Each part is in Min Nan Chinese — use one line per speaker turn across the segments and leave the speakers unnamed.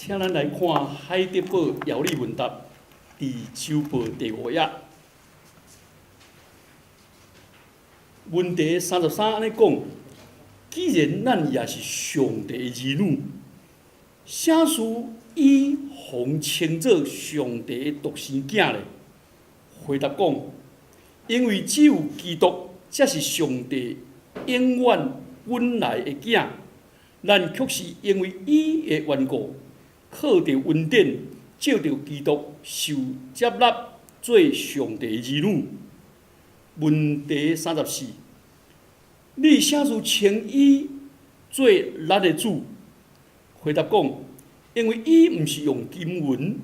請咱來看《海德堡要理問答》佇周報第五頁，問題33按呢講：既然咱也是上帝的兒女，啥事伊予稱做上帝的獨生囝咧？回答講：因為只有基督才是上帝永遠本來的囝，咱卻是因為伊的緣故，靠著恩典，藉著基督受接納做上帝的兒女。問題34，你啥事稱伊做咱的主？回答講：因為伊毋是用金銀，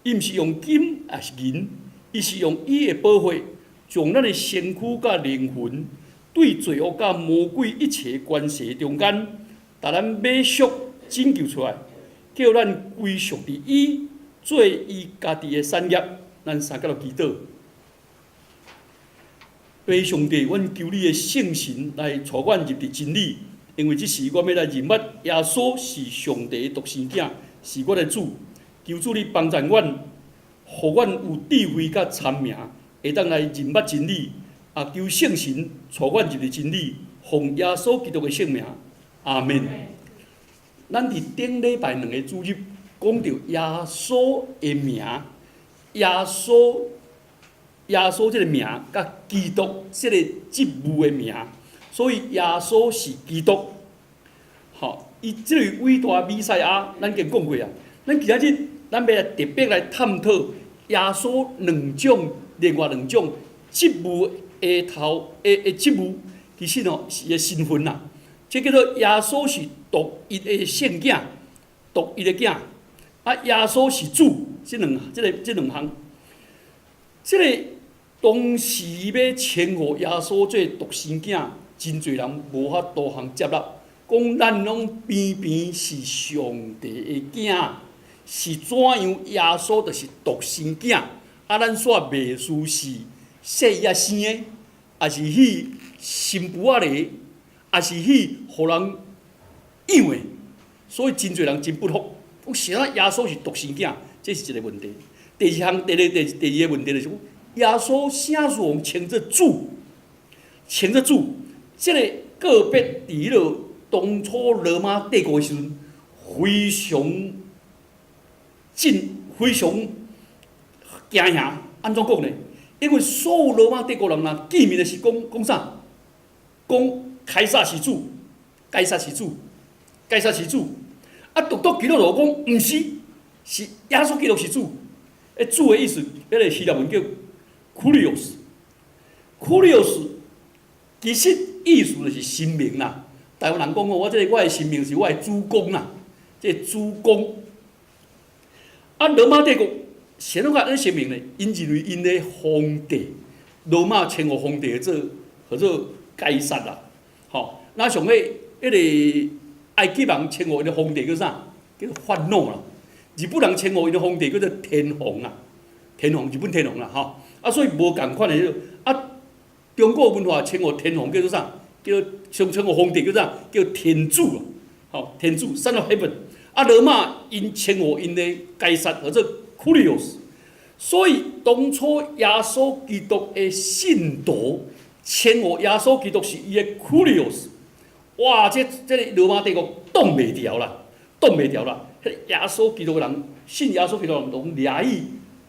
伊毋是用金抑是銀，伊是用伊的寶血，將咱的身軀佮靈魂，對罪惡佮魔鬼一切權勢中間，共咱買贖拯救出來，叫咱歸屬佇伊，做伊家己的產業。咱三個祈禱。父上帝，阮求你的聖神來帶阮入佇真理，因為這時阮欲來認捌耶穌是上帝的獨生囝，是阮的主。求主你幫助阮，予阮有智慧佮聰明，會當來認捌真理。啊，求聖神帶阮入佇真理，奉耶穌基督的聖名，阿門。咱佇頂禮拜兩个主日講著耶穌的名，耶穌。耶穌這个名，佮基督這个職務的名，所以耶穌是基督。吼，伊這位偉大彌賽亞，咱已經講過啊。咱今仔日，咱欲來特別來探討耶穌兩種，另外兩種職務的頭的的職務，其實吼是伊的身份啦。這叫做耶穌是獨一的聖囝，獨一的囝。啊，耶穌是主，這兩這个這兩項，這个。當時欲稱呼耶穌做獨生囝，真濟人無法度通接納，講咱攏平平是上帝的囝，是怎樣耶穌就是獨生囝？啊，咱煞袂輸是細仔生的，抑是去新婦仔咧，抑是去予人養的，所以真濟人真不服，講啥耶穌是獨生囝，這是一个問題。第二項，第二第第二个問題就是講。耶穌啥事予稱做主，稱做主，這个個別佇彼落當初羅馬帝國的時陣，非常震，非常驚嚇。按怎講呢？因為所有羅馬帝國人若見面的時講講啥？講凱撒是主，凱撒是主，凱撒是主。啊，獨獨基督徒講毋是，是耶穌基督是主。欸，主的意思，彼个希臘文叫。Kurios，Kurios，其實意思就是神明啦。台灣人講哦，我這个我的神明是我的主公啦，這个主公。啊，羅馬帝國啥物個神明呢？𪜶認為𪜶的皇帝，羅馬稱呼皇帝做號做凱撒啦。吼，若像彼彼个埃及人稱呼𪜶的皇帝叫啥？叫做法老啦。日本人稱呼𪜶的皇帝叫做天皇啦，天皇日本天皇啦，吼。啊，所以無仝款的彼個啊，中國文化稱呼天皇叫做啥？叫稱稱呼皇帝叫啥？叫天主，吼，天主，Son of Heaven。啊，羅馬𪜶稱呼𪜶的凱撒號做 Kurios。所以當初耶穌基督的信徒稱呼耶穌基督是伊的 Kurios。哇，這這个羅馬帝國擋袂牢啦，擋袂牢啦。彼个耶穌基督的人，信耶穌基督的人，攏掠去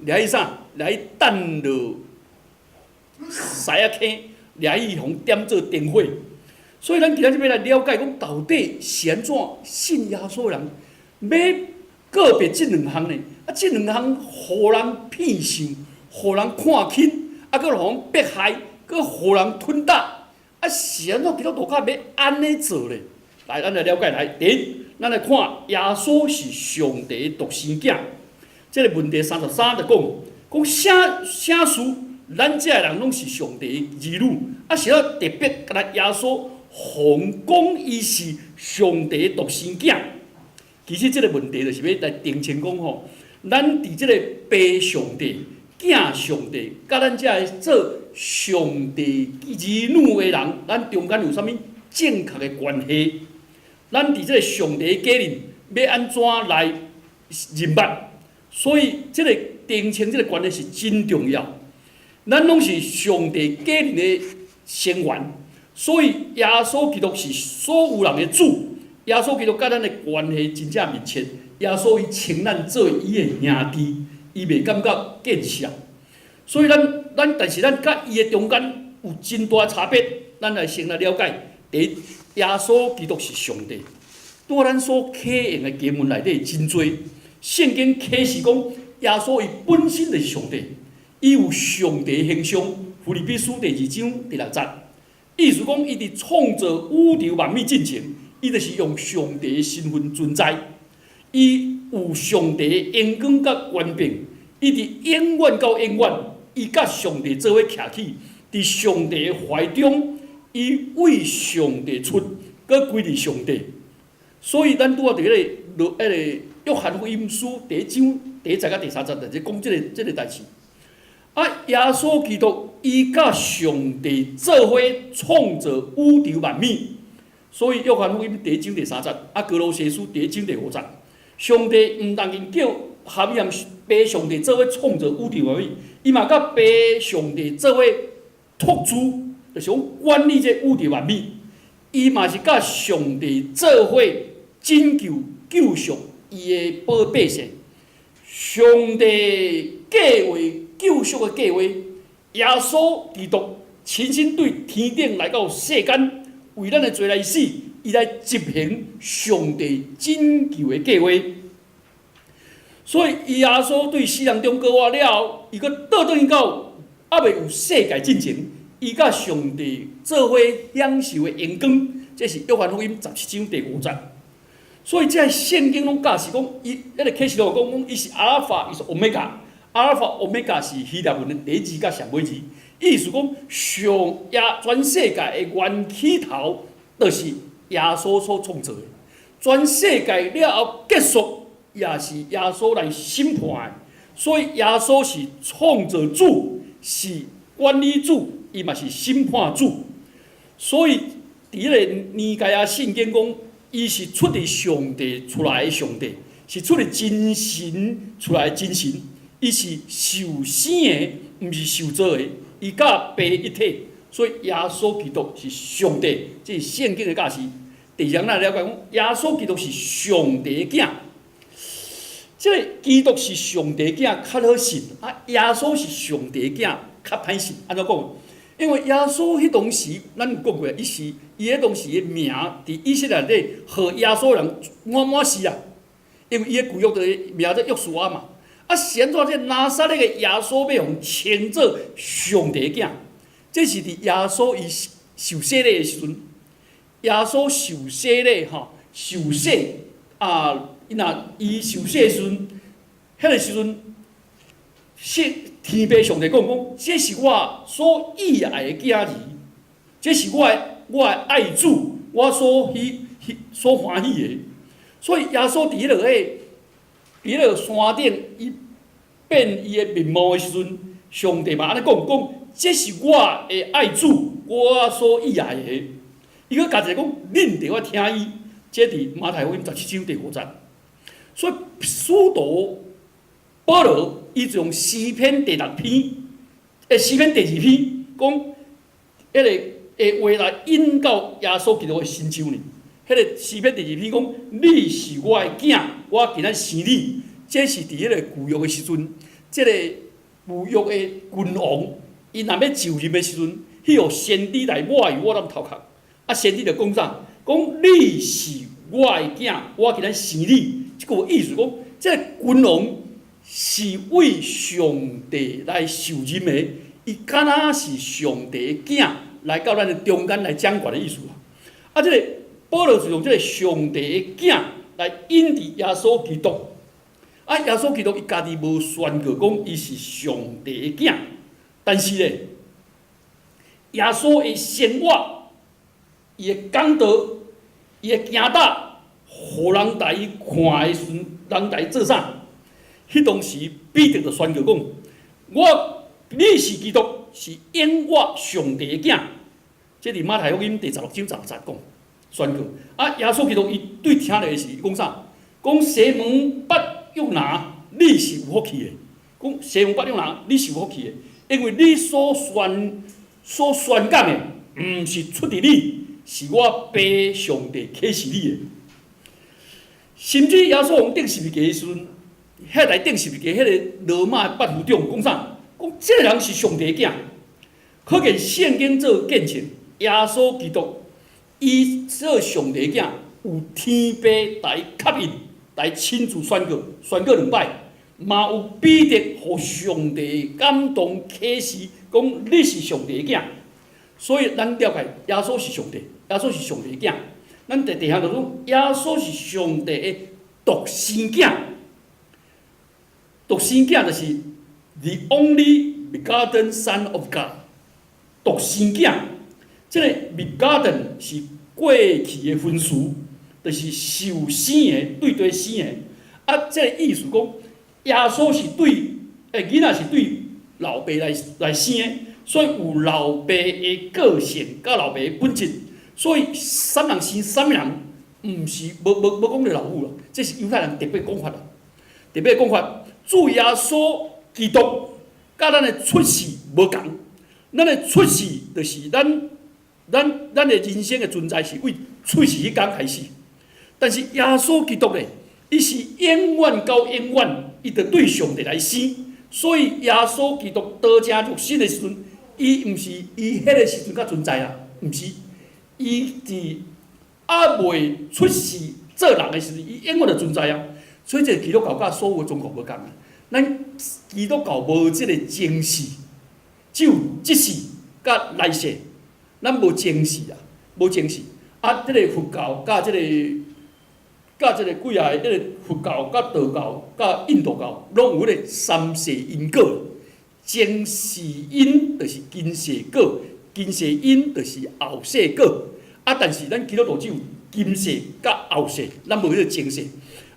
掠去啥？掠去擲落獅仔坑，掠去予點做燈火。所以咱今仔日欲來了解講，到底是按怎信耶穌的人欲告別這兩項呢？啊，這兩項予人騙受，予人看輕，啊，閣予人迫害，閣予人吞打。啊，是按怎基督徒較欲按呢做咧？來，咱來了解來。第一，咱來看耶穌是上帝獨生囝。這个問題33就講，講啥啥事，咱這个人攏是上帝的兒女，啊，是按怎特別，敢若耶穌予講伊是上帝獨生囝。其實這个問題就是欲來澄清講吼，咱佇這个爸上帝、囝上帝，佮咱這个做上帝兒女的人，咱中間有啥物正確的關係？咱佇這个上帝的家裡，欲按怎來認捌。所以這个澄清這个觀念是真重要。咱攏是上帝家庭的成員，所以耶穌基督是所有人的主。耶穌基督佮咱的關係真正密切。耶穌伊稱咱做伊的兄弟，伊袂感覺見笑。所以咱但是咱佮伊的中間有真大差別，咱來先來了解。第一，耶穌基督是上帝。對咱所啟用的經文內底真濟，聖經啟示講，耶穌伊本身就是上帝，伊有上帝形象。腓立比書第二章第六節，意思講伊佇創造宇宙萬物進前，伊就是用上帝的身份存在，伊有上帝的榮光佮權柄，伊佇永遠到永遠，伊佮上帝做伙徛起，佇上帝的懷中，伊為上帝出，閣歸佇上帝。所以咱拄仔佇彼个約翰福音書第一章第一節佮第三節，就是講這个代誌。啊，耶穌基督伊佮上帝做伙創造宇宙萬物，所以約翰福音第一章第三節，啊，歌羅西書第一章第五節，上帝毋單僅叫含諳爸上帝做伙創造宇宙萬物，伊嘛佮爸上帝做伙托住，就是講管理這宇宙萬物。伊嘛是佮上帝做伙拯救救贖伊的寶百姓。上帝計劃救贖的計劃，耶穌基督親身對天頂來到世間，為咱的罪來死，伊來執行上帝拯救的計劃。所以，耶穌對死人中復活了後，伊閣倒轉去到猶未有世界進前，伊佮上帝做伙享受的榮光，這是約翰福音十七章第五節。所以，這个聖經攏教示講，伊彼个啟示錄講講，伊是阿爾法，伊是歐米伽。阿爾法、歐米伽是希臘文的第一字佮上尾字，意思講上耶全世界的源起頭，就是耶穌所創造的。全世界了後結束，也是耶穌來審判的。所以耶穌是創造主，是管理主，伊嘛是審判主。所以佇彼个彌迦亞聖經講，伊是出佇上帝出來的上帝，是出佇真神出來的真神。伊是受生的，毋是受造的。伊佮爸一體，所以耶穌基督是上帝，這是聖經的教示。第二，咱來了解講，耶穌基督是上帝的囝。這个基督是上帝的囝，較好信；啊，耶穌是上帝的囝，較歹信。按怎講？因為耶穌彼當時，咱有講過，伊是伊彼當時的名，佇以色列內底，號耶穌的人滿滿是啊。因為伊的舊約的名做約書亞嘛。啊，是按怎這拿撒勒的耶穌欲予稱做上帝的囝？這是佇耶穌伊受洗禮的時陣，耶穌受洗禮吼，受洗啊，伊若伊受洗的時陣，彼个時陣，是天父上帝講講，這是我所喜愛的囝兒，這是我的愛子，我所喜喜所歡喜的。所以耶穌佇彼个山頂，伊變伊的面貌的時陣，上帝嘛按呢講講，這是我的愛子，我所喜愛的。伊閣加一个講，恁著愛聽伊。這佇馬太福音十七章第五節。所以使徒保羅伊就用詩篇第六篇，詩篇第二篇講，彼个的話來引到耶穌基督的身上呢。彼个詩篇第二篇講，你是我的囝，我今仔生你。這是佇彼个舊約的時陣，這个舊約的君王，伊若欲就任的時陣，去予先知來抹油抹躉頭殼。啊，先知就講啥？講你是我的囝，我今仔生你。這個意思講，這个君王是為上帝來受任的，伊敢若是上帝的囝來到咱的中間來掌權的意思啊。啊，這个保羅是用這个上帝的囝來引佇耶穌基督。啊，耶穌基督伊家己無宣告講伊是上帝的囝，但是咧，耶穌的生活、伊的講道、伊的行踏，予人來看的時陣，人來做啥？彼當時彼得就宣告講：我你是基督，是永活上帝的囝。這佇馬太福音第十六章十六節講宣告。啊，耶穌基督伊對聽著的是，伊講啥？講西門巴約約拿，你是有福氣的。講西門巴約拿，你是有福氣的，因為你所宣講的，毋是出佇你，是我爸上帝啟示你的。甚至耶穌予釘十字架的時陣，遐來釘十字架，彼个羅馬的百夫長講啥？講這个人是上帝的囝。可見聖經做見證，耶穌基督伊做上帝的囝，有天父來吸引，來親自宣告，宣告兩擺，嘛有彼得予上帝感動啟示，講你是上帝的囝。所以咱了解耶穌是上帝，耶穌是上帝的囝。咱第二項就講，耶穌是上帝的獨生囝。獨生囝就是 the only begotten Son of God，獨生囝。這個 begotten 是過去的分詞，就是受生的，對佗生的。啊，這個意思講，耶穌是對，囡仔是對老爸來生的，所以有老爸的個性，佮老爸的本質。所以，啥人生啥物人，毋是無講著老母啦，這是猶太人特別講法啦。特別講法，主耶穌基督佮咱的出世無仝，咱的出世就是咱的人生的存在是為出世彼工開始。但是耶穌基督咧，伊是永遠到永遠，伊就對上帝來生。所以耶穌基督道成肉身的時陣，伊毋是伊彼个時陣才存在啊，毋是。伊佇猶未出世做人的時陣，伊永遠就存在啊。所以這個基督教佮所有的宗教無仝啊。咱基督教無這個前世，只有這世佮來世，咱無前世啊，無前世。啊，這個佛教佮這個佮這個幾仔個，這個佛教佮道教佮印度教，攏有彼个三世因果。前世因就是今世果，今世因就是後世果。啊，但是咱基督徒只有今世佮後世，咱無彼個前世。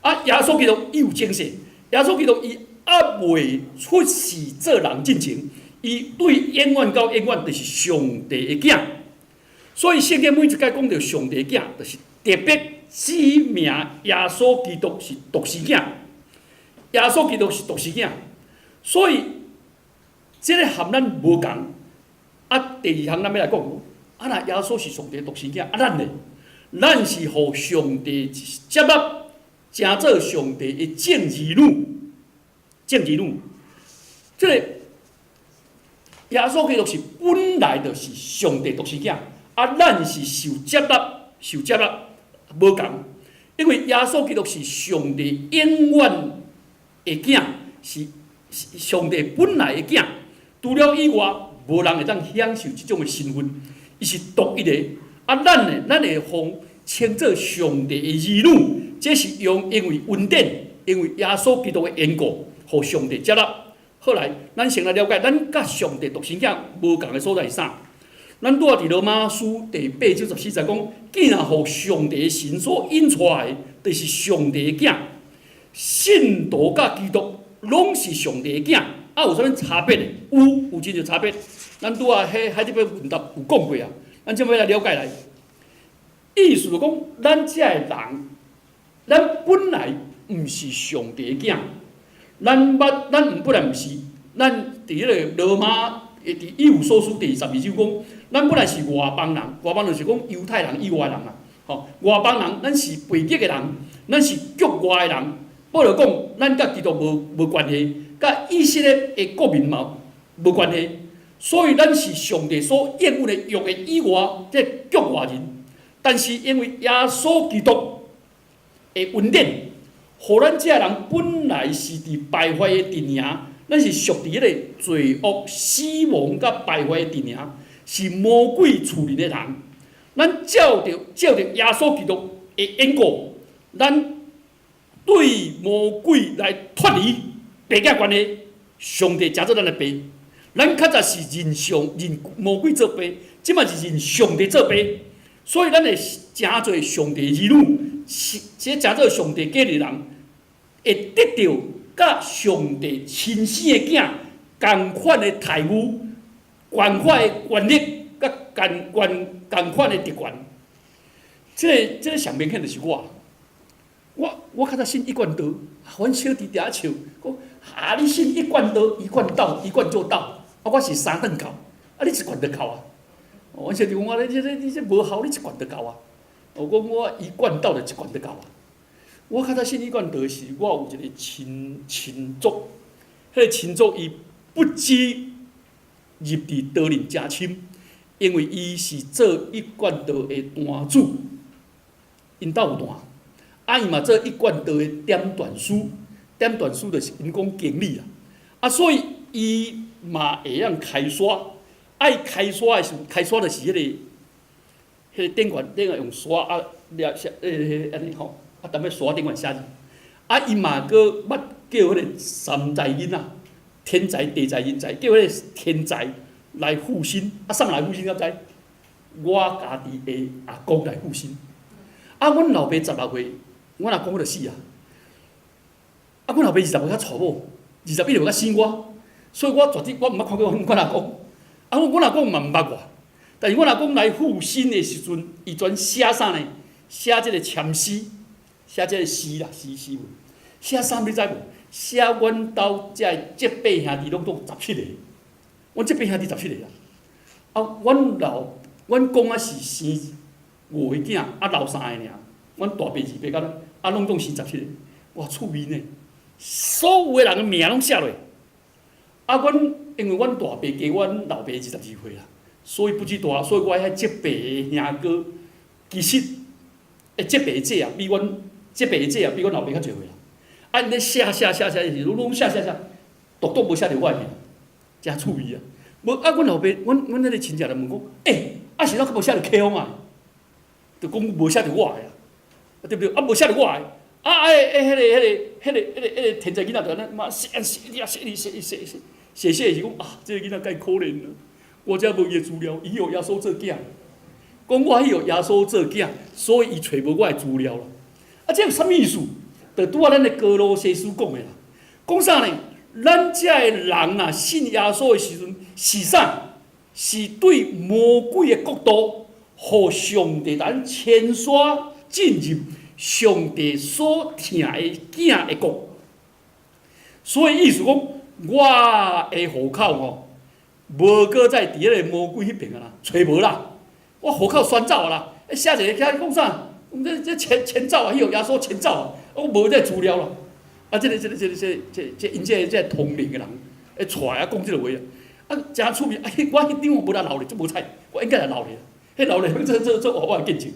啊，耶穌基督伊有前世，耶穌基督伊猶未出世做人進前，伊對永遠到永遠就是上帝的囝。所以聖經每一擺講著上帝的囝，就是特別指明耶穌基督是獨生囝。耶穌基督是獨生囝，所以這个和咱無仝。啊，第二項咱欲來講，啊，若耶穌是上帝獨生囝，啊，咱呢？咱是予上帝接納，成做上帝的正兒女，正兒女。這个耶穌基督是本來就是上帝獨生囝，啊，咱是受接納，受接納無仝，因為耶穌基督是上帝永遠的囝，是上帝本來的囝，除了以外，無人會當享受這種的身份，伊是獨一的。啊，咱呢，咱會予稱做上帝的兒女，這是用因為恩典，因為耶穌基督的緣故，予上帝接納。後來，咱先來了解，咱佮上帝獨生囝無仝的所在是啥？咱拄仔佇羅馬書第八章十四節講，既然予上帝的神所引帶的，就是上帝的囝。信徒佮基督攏是上帝的囝，啊，有啥物差別呢？有，有真濟差別。咱拄仔彼喺這邊問答有講過啊，咱這欲來了解來。意思就講，咱這个人，咱本來毋是上帝的囝，咱捌，咱毋本來毋是，咱佇彼个羅馬，佇以弗所書第十二章講，咱本來是外邦人，外邦人就是講猶太人以外人啊，吼，外邦人，咱是背逆的人，咱是局外的人。保羅講，咱佮基督無關係，佮以色列的國民嘛無關係，所以咱是上帝所厭惡的約的以外，這局外人。但是因為耶穌基督的恩典，予咱這人本來是佇敗壞的陣營，咱是屬佇彼个罪惡、死亡佮敗壞的陣營，是魔鬼厝裡的人。咱照著耶穌基督的緣故，咱對魔鬼來脫離爸囝關係，上帝成做咱的爸。咱較早是認上認魔鬼做爸，這馬是認上帝做爸。所以咱會成做上帝兒女，是這成做上帝家的人，會得著佮上帝親生的囝仝款的待遇、仝款的權力，佮仝權仝款的特權。這个上明顯就是我，我我較早信一貫道，阮小弟佇遐笑，講啊你信一貫道，一貫道，一貫就到，啊我是三頓教，啊你一貫就到啊。阮小弟講我你這你這無效，你一貫就到啊。我講我一貫道就一貫就到啊。我較早信一貫道時，我有一個親親族，彼個親族伊不止入佇道理誠深，因為伊是做一貫道的壇主，𪜶兜有壇，啊伊嘛做一貫道的點傳師，點傳師就是𪜶講經理啦，啊所以伊嘛會曉開沙，啊伊開沙的時陣，開沙就是彼個頂懸頂懸用沙啊掠寫，彼個按呢吼，啊踮咧沙頂懸寫字，啊伊嘛閣捌叫彼個三才囡仔，天才、地才、人才，叫彼個天才來附身，啊啥人來附身敢知？我家己的阿公來附身。啊，阮老爸16歲，阮阿公就死啊。啊，阮老爸20歲才娶某，21歲才生我，所以我絕對我毋捌看過阮阿公。啊，阮阿公嘛毋捌我，但是阮阿公來附身的時陣，伊專寫啥呢？寫這個簽詩，寫這個詩啦，詩詩文。寫啥你知無？寫阮兜這這輩兄弟攏總十七個，阮這輩兄弟十七個啦。啊，阮老阮公仔是生五個囝，啊留三個爾。阮大伯二伯甲咱，啊攏總生十七個。哇，趣味呢！所有的人的名攏寫落。啊，阮因為阮大伯加阮老爸22歲啦，所以不止大，所以我遐這輩的兄哥，其實，這輩的姐啊，比阮這輩的姐啊，比阮老爸較濟歲啦。啊，𪜶咧寫寫寫寫時，攏攏寫寫寫，獨獨無寫著我的名，誠趣味啊！無啊，阮老爸，阮阮彼個親戚就問講，欸，啊是怎閣無寫著啟峰啊？就講無寫著我的啊，對毋對？啊，無寫著我的，啊啊，欸，彼個、彼個、彼個、彼個、彼個天才囡仔就按呢嘛寫寫寫寫寫寫寫寫寫是講啊，這個囡仔介可憐啊！我遮無伊的資料，伊予耶穌做囝，講我予耶穌做囝，所以伊揣無我的資料啦。啊，這有啥物意思？就拄仔咱的歌羅西書講的啦，講啥呢？咱遮的人啊，信耶穌的時陣是啥？是對魔鬼的國度，予上帝咱遷徙進入上帝所疼的囝的國。所以意思講，我的戶口吼，無閣再佇彼個魔鬼彼邊啊啦，揣無啦。我戶口宣走啊啦，寫一个遐講啥？這這遷遷走啊，彼予耶穌遷走啊，我無這資料啦。啊，這個、這個、這個、這、這、這𪜶這個、這個通靈的人，會出來啊講這個話啊，啊，誠趣味。啊，我彼張我無來留咧，足無彩，我應該來留咧。彼留咧，做做做我的見證。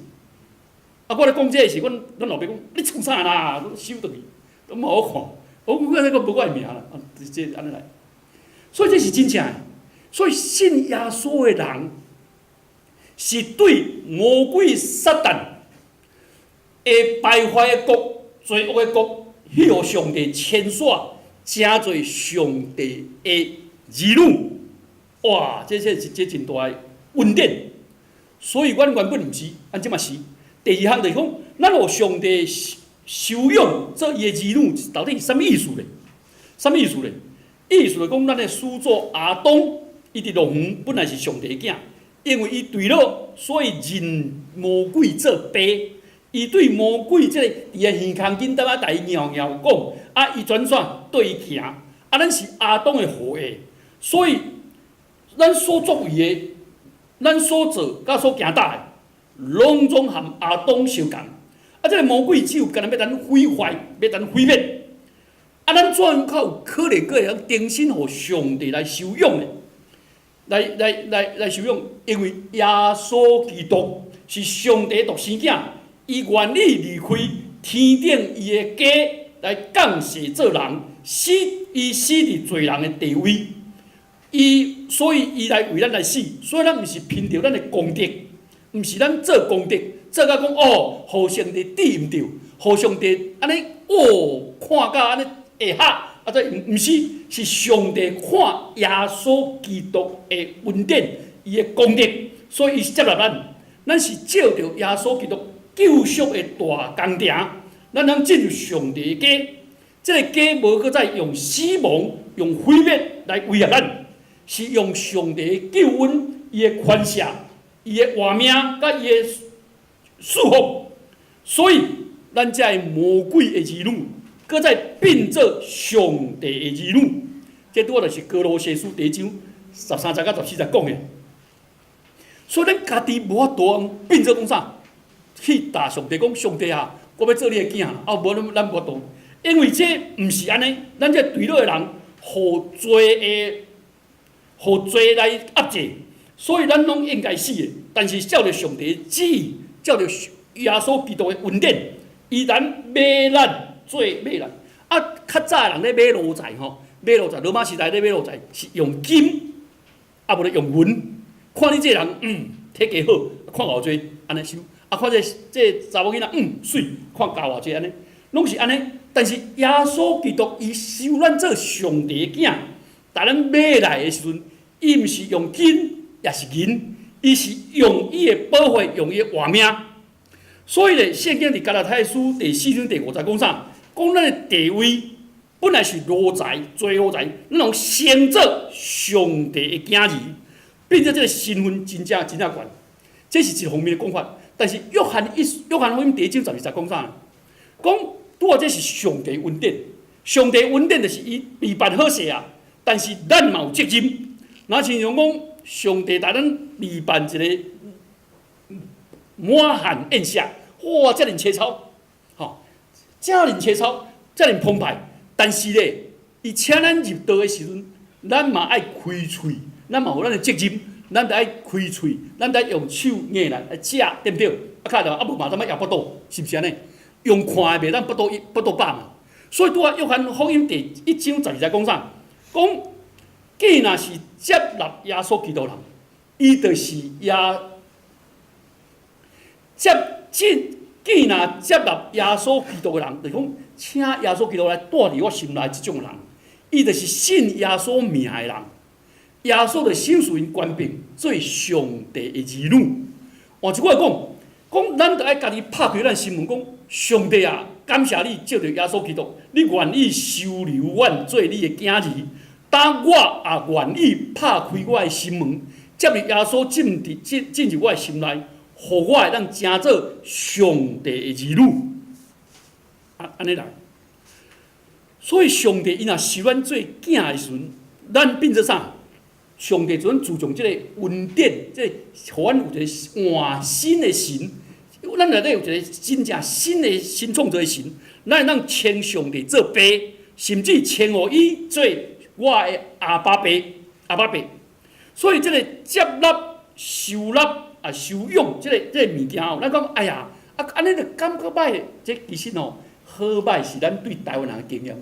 啊，我咧講這個時，阮阮老爸講：你創啥啦？收轉去，都無好看。我講這個無我的名啦，啊，這按呢來。所以這是真正的。所以信耶穌的人，是對魔鬼撒旦的敗壞的國、罪惡的國，彼予上帝遷徙，成做上帝的兒女。哇！這這是這真大的恩典。所以阮原本毋是，按這嘛是。第二項就是講，咱予上帝收養做伊的兒女，到底是啥物意思咧？啥物意思咧？意思就講，咱的始祖亞當，伊佇樂園本來是上帝的囝，因為伊墜落，所以認魔鬼做爸。伊對魔鬼這個佇個耳空間踮仔共伊拗拗講，啊，伊轉煞對伊行，啊，咱是亞當的後裔，所以咱所作為的，咱所做佮所行踏的，攏總和亞當相仝。啊，這個魔鬼只有干焦欲咱毀壞，欲咱毀滅。啊，咱怎樣較有可能閣會當重新予上帝來收養呢？來來來來收養，因為耶穌基督是上帝獨生囝，伊願意離開天頂伊的家來降世做人，死伊死佇罪人的地位，伊所以伊來為咱來死，所以咱毋是憑著咱的功德，毋是咱做功德，做甲講哦，予上帝治毋著，予上帝按呢哦，看甲按呢會合，啊這毋是，是上帝看耶穌基督的恩典，伊的功德，所以伊接納咱，咱是借著耶穌基督救贖的大工程，咱通進入上帝的家。這個家無閣再用死亡、用毀滅來威脅咱，是用上帝的救恩、伊的寬赦、伊的活命佮伊的祝福。所以，咱這个魔鬼的兒女，閣再變做上帝的兒女。這拄仔就是歌羅西書第一章13節到14節講的。所以咱家己無法度變做講啥？去答上帝講，上帝啊，我欲做你的囝，啊無咱咱無法度，因為這毋是按呢，咱這墜落的人，予罪的，予罪來壓制，所以咱攏應該死的。但是照著上帝的旨意，照著耶穌基督的恩典，伊咱買咱做買咱。啊，較早的人咧買奴才吼，買奴才，羅馬時代咧買奴才是用金，啊無咧用銀。看你這個人，體格好，看偌濟，按呢收。啊，看這這查某囡仔，媠，看加偌濟按呢，攏是按呢。但是耶穌基督伊收咱做上帝的囝，共咱買來的時陣，伊毋是用金，也是銀，伊是用伊的寶血，用伊的活命。所以咧，聖經佇加拉太書第四章第五節講啥？講咱的地位本來是奴才，做奴才，咱攏成做上帝的囝兒，變做這个身份真正真正懸。這是一方面的講法。但是約翰福音第一章12節講啥？講拄仔這是上帝恩典，上帝恩典就是伊預辦好勢啊。但是咱嘛有責任。若親像講，上帝共咱預辦一个滿漢宴席，哇！遮爾凄操，吼，遮爾凄操，遮爾澎湃。但是咧，伊請咱入桌的時陣，咱嘛愛開喙，咱嘛有咱的責任，咱著愛開喙，咱著愛用手捏來來食，對毋對？啊，較啊無嘛怎麼枵腹肚，是毋是按呢？用看的袂當腹肚腹肚飽嘛。所以拄仔約翰福音第一章12節講啥？講既若是接納耶穌基督人，伊就是耶接進，既若接納耶穌基督的人，就是講請耶穌基督來住佇我心內這種人，伊就是信耶穌名的人。耶穌就賞賜𪜶權柄做上帝的兒女。換一句話講，講咱著愛家己拍開咱心門，講上帝啊，感謝你藉著耶穌基督，你願意收留阮做你的囝兒。當我也願意拍開我的心門，接入耶穌進佇進進入我的心內，予我會當成做上帝的兒女。啊，按呢來。所以上帝伊若收咱做囝的時陣，咱變做啥？上帝就注重這個恩典，這個予阮有一個換新的神，咱內底有一個真正新的新創造的神，咱會當稱上帝做爸，甚至稱呼伊做我的阿爸爸，阿爸爸。所以這個接納、收納啊、收養這個這個物件吼，咱講哎呀，啊按呢就感覺歹，這其實吼好歹是咱對台灣人的經驗。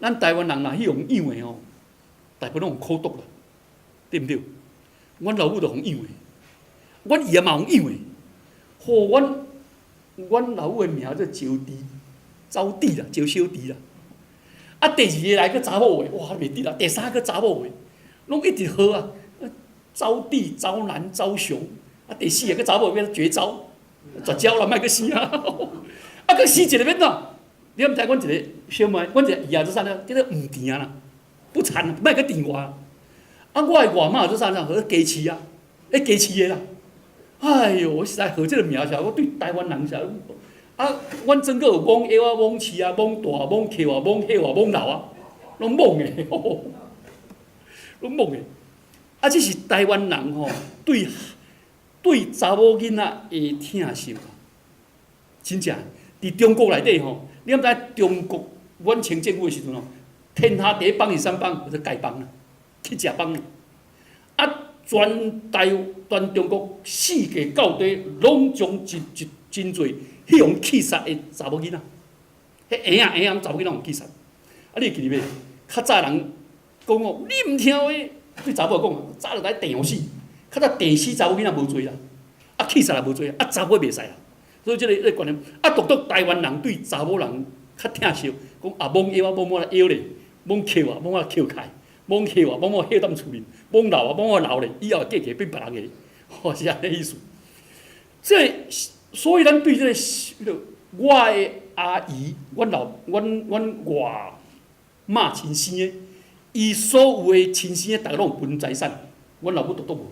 咱台灣人若去予人養的吼，大部分攏有苦毒啦，對毋對？阮老母就予人養的，阮姨嘛予人養的。吼，阮阮老母的名叫招娣，招娣啦，招小娣啦。啊，第二个來閣查某的，哇，袂得啦！第三个查某的，攏一直號啊，招娣、招男、招雄。啊，第四个閣查某變絕招，絕招啦，莫閣生啊！啊，閣生一个欲按怎？你敢知阮一個小妹，阮一個姨仔做啥呢？叫做毋甜啦，不蠶，莫閣甜我。啊，我的外媽做啥呢？號雞翅啊，咧雞翅的啦。哎喲，我實在號這個名時，我對台灣人是啊，阮整個有罔腰啊、罔翅啊、罔大、罔扣啊、罔血啊、罔老啊，攏罔的，攏罔的。啊，這是台灣人吼對對查某囡仔的疼惜啊，真正佇中國內底吼，你敢知中國滿清政府的時陣吼，天下第一幫是啥幫？叫做丐幫啦，乞食幫。啊，全台全中國四界到底攏將真真真濟彼予氣殺的查某囡仔，彼嬰仔嬰仔查某囡仔予氣殺。啊，你會記得袂？較早人講哦，你毋聽話，對查某講，早就來電死。較早電死查某囡仔無罪啦，啊氣殺也無罪，啊查某袂使啦。所以這個這個觀念，啊獨獨台灣人對查某人較疼惜，講啊罔腰啊罔我來腰咧，罔扣啊罔我來扣開，罔血啊罔我血踮厝面，罔老啊罔我老咧，以後會嫁嫁變別人的，吼是按呢意思。這所以咱對這個，彼個我的阿姨，阮老阮阮外媽親生的，伊所有的親生的，逐个攏有分財產，阮老母獨獨無，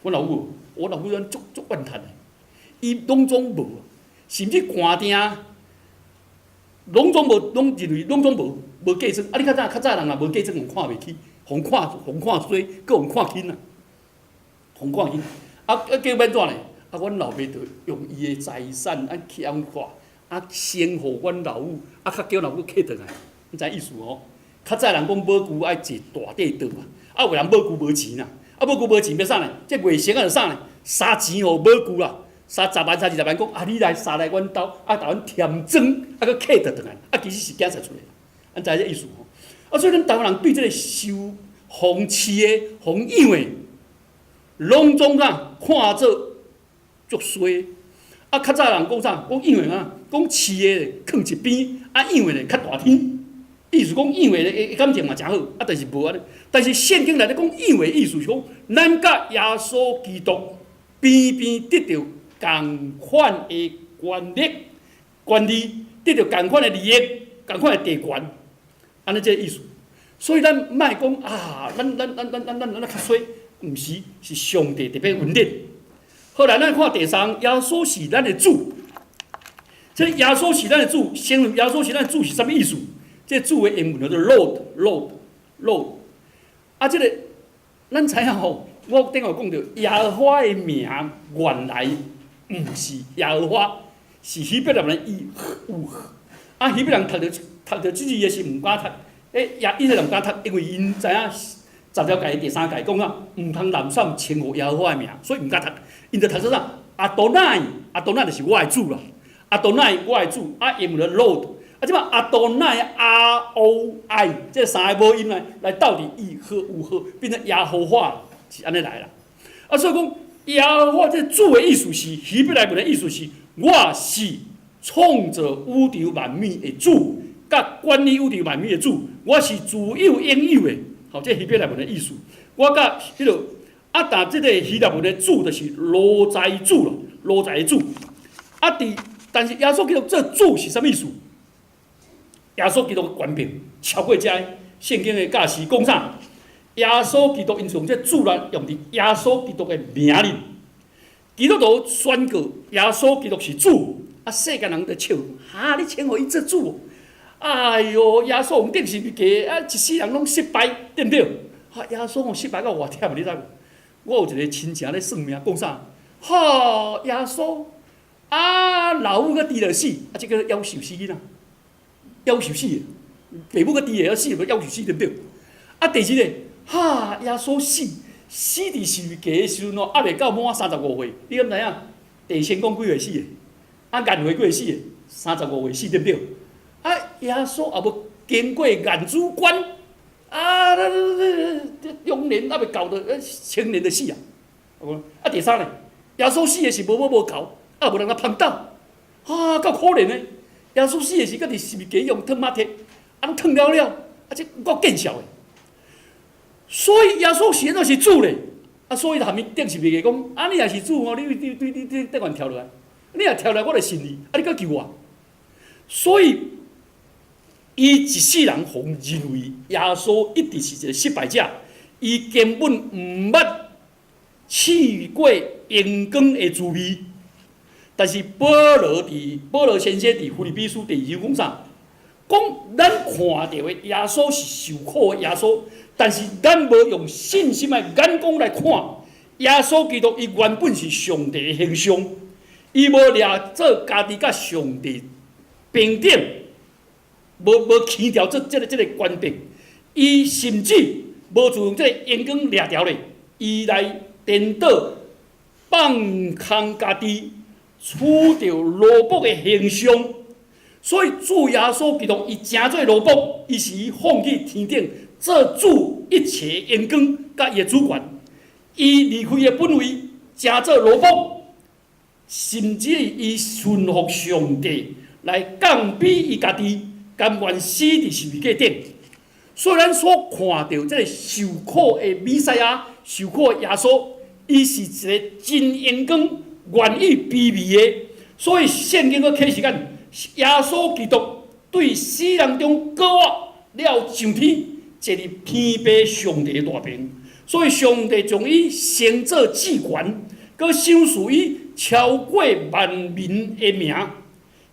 阮老母，我老母阮足足怨嘆的，伊攏總無，甚至寒定攏總無，攏認為攏總無無嫁妝。啊，你較早較早人若無嫁妝，予看袂起，予看予看衰，閣予看輕啊，予看輕。啊啊，結果欲按怎呢？啊，阮老爸就用伊的財產啊去按看，啊先予阮老母，啊較叫老母客轉來，你知意思吼？較早人講母舅愛坐大塊桌啊，啊有人母舅無錢啦，啊母舅無錢欲啥呢？這外甥仔就啥呢？捎錢予母舅啦，捎十萬、捎20萬，講啊你來捎來阮兜，啊共阮添妝，啊閣客轉轉來，啊其實是囝婿出來，按知這意思吼？啊所以咱台灣人對這個受予飼的、予養的，攏總啊看做足衰。啊較早人講啥？講養的啊，講飼的囥一邊，啊養的較大天。意思講養的的感情嘛誠好，啊但是無按呢。但是聖經內底講養的意思是講，咱佮耶穌基督邊邊得著仝款的權力、權利，得著仝款的利益、仝款的地權，按呢這个意思。所以咱莫講啊，咱咱咱咱咱咱咱較衰，毋是，是上帝特別恩典。好來，咱看第三，耶穌是咱的主。這耶穌是咱的主，承認耶穌是咱的主是啥物意思？這個主的英文叫做 Lord，Lord，Lord。啊，這個咱知影吼，我頂下講著耶和華的名原來毋是耶和華，是希伯來文伊有。啊，希伯來人讀著讀著這字的時毋敢讀，欸，耶以色列人毋敢讀，因為𪜶知影十條誡第三誡講啊，毋通濫散稱呼耶和華的名，所以毋敢讀。𪜶就讀做啥？阿多奈，阿多奈就是我的主啦。阿多奈，我的主，啊，英文 Lord。啊，這擺阿多奈 R O I 這三个母音來來鬥佇伊和有和，變成耶和華，是按呢來啦。啊，所以講耶和華這主的意思是希伯來文的意思是，我是創造宇宙萬物的主，佮管理宇宙萬物的主，我是自有永有的。好，這希伯來文的意思。我佮彼个啊，但這個希臘文的主就是奴才主咯，奴才的主。啊，佇但是耶穌基督這主是啥物意思？耶穌基督的權柄超過這聖經的教示講啥？耶穌基督𪜶用這主來用佇耶穌基督的名裡，基督徒宣告耶穌基督是主，啊，世間人就笑，哈，你稱呼伊做主？哎喲，耶穌予釘十字架，啊，一世人攏失敗，對毋對？哈，耶穌哦失敗到偌忝，你知無？我有一個親戚咧算命，講啥？哈，耶穌啊，老母閣豬著死，啊，這個夭壽死囡仔。夭壽死的，爸母閣豬會曉死，無夭壽死對毋對？啊，第二個，哈，耶穌死，死佇十字架的時陣哦，猶未到滿35歲，你敢知影？地仙公幾歲死的？啊，顏回幾歲死的？三十五歲死對毋對？啊，耶穌也無經過雁子關，啊，中年猶未到的，青年就死啊！啊，第三呢，耶穌死的是無某無猴，啊，無人來捧斗，啊，夠可憐的。耶穌死的時，閣佇十字架用燙馬鐵，啊，攏燙了了，啊，這夠見笑的。所以耶穌是按怎是主咧？啊，所以含伊釘十字架講，啊，你若是主吼，你你你你你頂懸跳落來，你若跳落來，我就信你。啊，你閣救我。所以，伊一世人予認為耶穌一直是一個失敗者，伊根本毋捌試過榮光的滋味。但是保羅佇保羅先生佇腓立比書第二章講啥？講咱看著的耶穌是受苦的耶穌，但是咱無用信心的眼光來看耶穌基督，伊原本是上帝的形象，伊無掠做家己佮上帝平等，無無輕掉這這个這个權柄，伊甚至無就用這個榮光掠著咧，伊來顛倒放空家己，取著奴僕的形象，所以主耶穌基督伊成做奴僕，伊是伊放棄天頂做主一切榮光佮伊的主權，伊離開伊的本位，成做奴僕，甚至伊順服上帝來降卑伊家己，甘願死佇十字架頂。所以咱所看著這个受苦的彌賽亞、受苦的耶穌，伊是一個真榮光、願意卑微的。所以聖經閣啟示咱，耶穌基督對死人中過活了上天，坐佇天父上帝的大爿。所以上帝將伊升做至懸，閣賞賜伊超過萬民的名。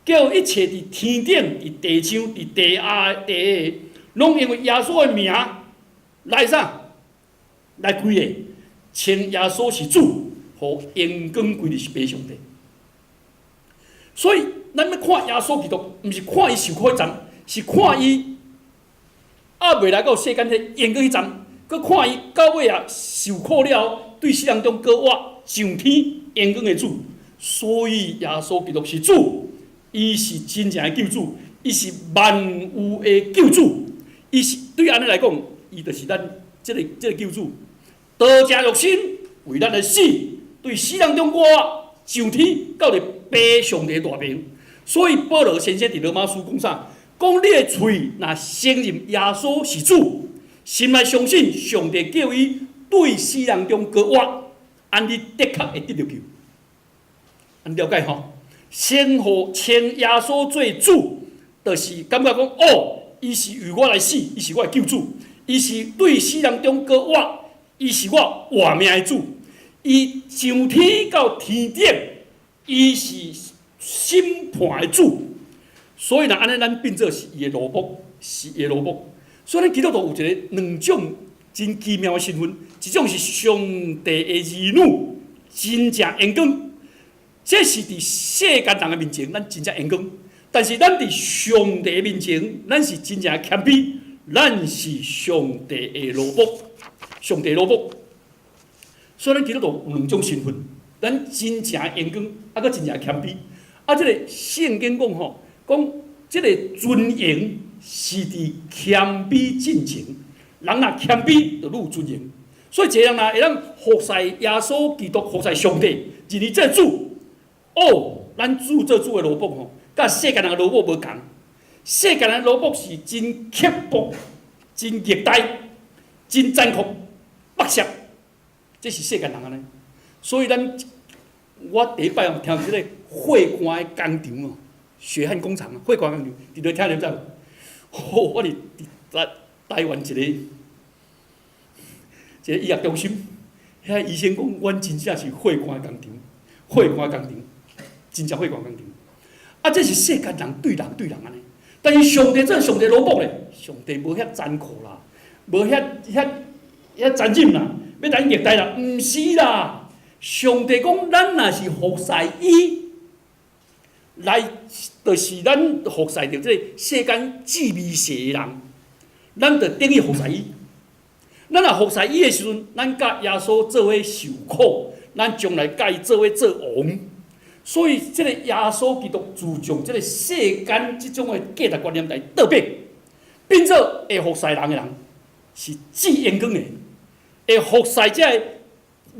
叫一切佇天頂、佇地上、佇地下、地下，攏因為耶穌的名來啥？來跪下，稱耶穌是主，予榮光歸予父上帝。所以，咱欲看耶穌基督，毋是看伊受苦彼站，是看伊猶未來到世間彼榮光彼站，閣看伊到尾啊受苦了後，對死人中閣活上天榮光的主。所以耶穌基督是主，伊是真正的救主，伊是萬有的救主，伊是對按呢來講，伊就是咱這個救主，道成肉身為咱來死，對死人中活上天到佇父上帝大爿。所以保羅先生佇羅馬書講啥？講你的喙若承認耶穌是主，心內相信上帝叫伊對死人中閣活，按呢的確會得著救。按呢了解吼？稱呼稱耶穌做主，就是感覺講哦，伊是為我來死，伊是我的救主，伊是對死人中閣活，伊是我活命的主。伊上天到天頂，伊是審判的主。所以若按呢，咱變做是伊的奴僕，是伊的奴僕。所以咱基督徒有一個兩種真奇妙的身份，一種是上帝的兒女，真正榮光。這是佇世間人的面前，咱真正榮光；但是咱佇上帝的面前，咱是真正謙卑，咱是上帝的奴僕，上帝奴僕。所以咱基督徒有兩種身份，咱真正榮光，啊，閣真正謙卑。啊，這個聖經講吼，講這個尊榮是佇謙卑進前，人若謙卑，就愈有尊榮。所以一個人若會當服侍耶穌基督，服侍上帝，認伊做主。哦，咱主做主的奴僕吼，佮世間人的奴僕無仝。世間人的奴僕是真刻薄、真虐待、真殘酷、剝削，這是世間人按呢。所以咱我第一擺哦聽著這個血汗的工廠哦，血汗工廠啊，血汗工廠，佇佗聽著知無？吼，我佇台灣一個醫學中心，遐醫生講，阮真正是血汗工廠，血汗工廠。真正血汗工廠，啊！這是世間人對人對人按呢，但是上帝做上帝奴僕咧，上帝無遐殘酷啦，無遐遐遐殘忍啦，欲共虐待啦，毋是啦。上帝講，咱若是服侍伊，來就是咱服侍著這個世間至微細的人，咱就等於服侍伊。咱若服侍伊的時陣，咱佮耶穌做伙受苦，咱將來佮伊做伙做王。所以，這個耶穌基督自從這個世間這種的價值觀念來倒變，變做會服侍人的人是至榮光的，會服侍這个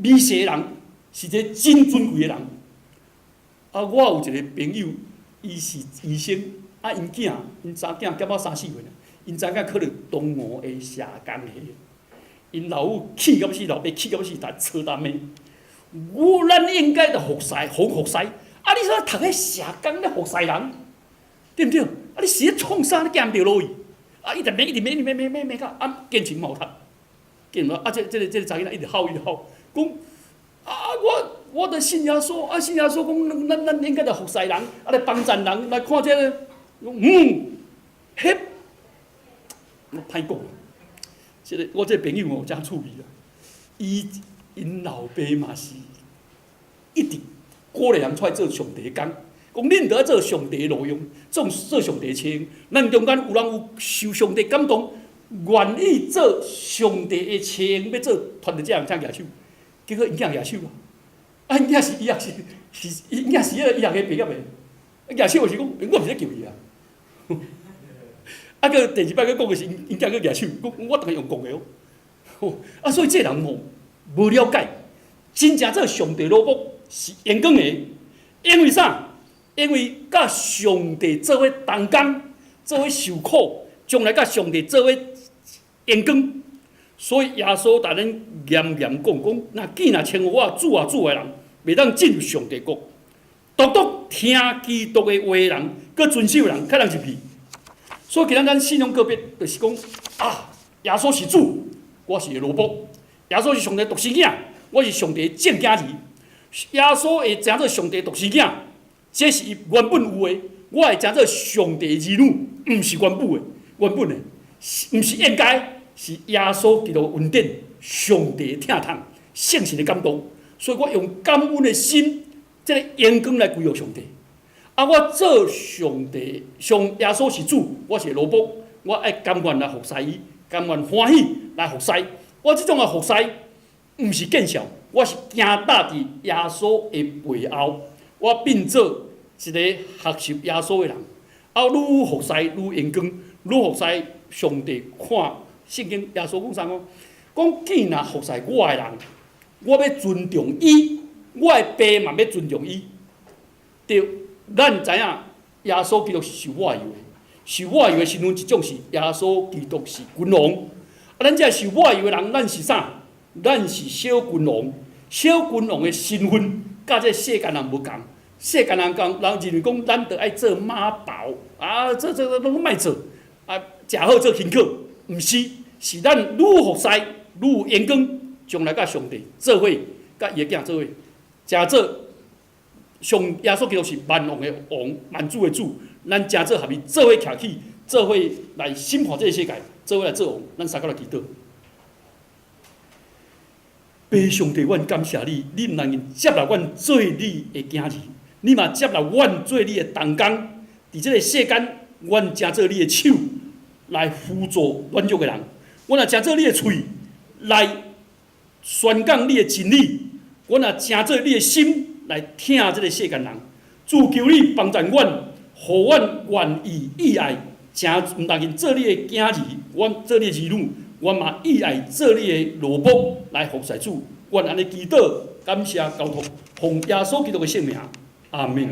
微細的人是一個真尊貴的人。啊，我有一個朋友，伊是醫生，啊，𪜶囝，𪜶查囝減仔三四歲爾，𪜶查囝考著東吳的社工系，𪜶老母氣甲欲死，老爸氣甲欲死，逐吵逐罵。我咱應該著服侍，好服侍。啊！你說讀彼社工咧服侍人，對毋對？啊！你是咧創啥？你行毋著路去。啊！伊直罵，一直罵，一直罵，罵罵罵到啊，堅持嘛有讀，堅持啊！這個查囡仔一直吼，一直吼，講啊！我著信耶穌，啊信耶穌講，咱應該著服侍人，啊來幫贊人，來看這个，嗯，彼，我歹講。這个我這个朋友哦，誠趣味啊，伊𪜶老爸嘛是一直鼓勵人出來做上帝的工，講恁著愛做上帝的路用，做做上帝的車。咱中間有人有受上帝感動，願意做上帝的車，欲做傳道這人請舉手，結果𪜶囝舉手啊！啊，𪜶囝是醫學是是𪜶囝是彼个醫學系畢業的，舉手的時講，我毋是咧叫伊啊。啊，閣第二擺閣講的是，𪜶囝閣舉手，講我逐个用講的哦。啊，所以這个人吼無了解，真正做上帝奴僕是榮光的，因為啥？因為佮上帝做伙同工，做伙受苦，將來佮上帝做伙榮光。所以耶穌共咱嚴嚴講講，若見若稱呼我主啊主的人，袂當進入上帝國。獨獨聽基督的話的人，閣遵守的人，較通入去。所以今仔咱信仰告別，就是講啊，耶穌是主，我是奴僕；耶穌是上帝獨生囝，我是上帝的正囝兒。耶穌會成做上帝獨生囝，這是伊原本有的，我會成做上帝兒女，毋是原本的，原本的，毋是應該，是耶穌基督恩典，上帝疼痛，聖神的感動，所以我用感恩的心，這個榮光來歸予上帝。啊，我做上帝，上耶穌是主，我是奴僕，我愛甘願來服侍伊，甘願歡喜來服侍。我這種的服侍，毋是見笑，我是行踏佇耶穌的背後，我變做一個學習耶穌的人。啊，愈服侍愈榮光，愈服侍上帝看聖經耶穌講啥講？講見若服侍我的人，我欲尊重伊，我的爸嘛欲尊重伊。對，咱知影耶穌基督是受抹油的，受抹油的身份一種是耶穌基督是君王。啊，咱這受抹油的人，咱是啥？咱是小君王，小君王的身份，佮這世間人無仝。世間人講，人認為講，咱著愛做媽寶，啊，這這攏莫做，啊，食好做輕巧，毋是，是咱愈服侍愈有榮光，將來佮上帝做伙，佮伊的囝做伙，成做上耶穌基督是萬王的王，萬主的主，咱成做合伊做伙徛起，做伙來審判這個世界，做伙來做王，咱三個來祈禱。父上帝，阮感謝你，你毋但接納阮做你的囝兒，你嘛接納阮做你的同工。佇這個世間，阮成做你的手來輔助軟弱的人；阮也成做你的喙來宣講你的真理；阮也成做你的心來疼這個世間人。主求你幫助阮，予阮願意意愛，成毋但僅做你的囝兒，阮做你的兒女，阮嘛意愛做你的奴僕來服侍主。阮按呢祈禱，感謝交託，奉耶穌基督的聖名，阿門。